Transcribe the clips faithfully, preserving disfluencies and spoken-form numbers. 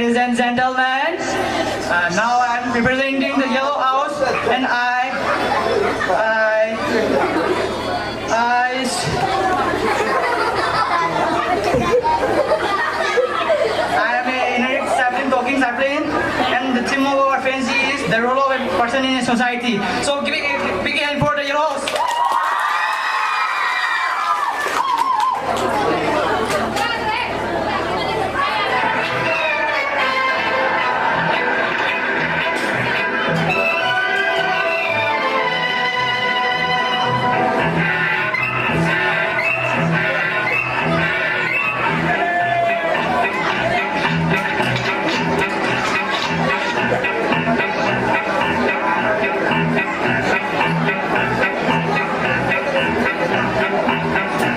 Ladies and gentlemen, uh, now I'm representing the Yellow House, and I, I, I, I am a Henrik Chaplin, talking Chaplin, and the theme of our frenzy is the role of a person in a society. So give a big hand for the Yellow House.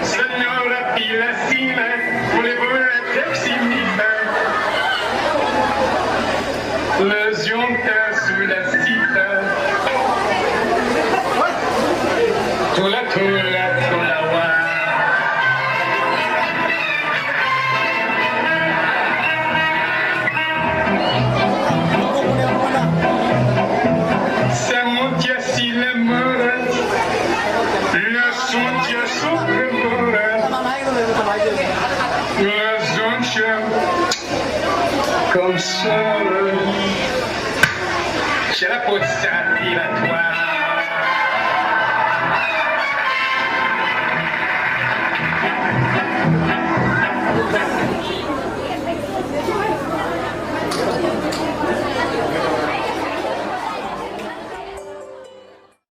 Sonora Pilasina, volevo la Pepsi Mita. Le jonta sulla cita. Tula, tula, tula, wa. Siamo già si le more, la sono già sopra l'ora, la sono già con sole. Ce la può stare la tua.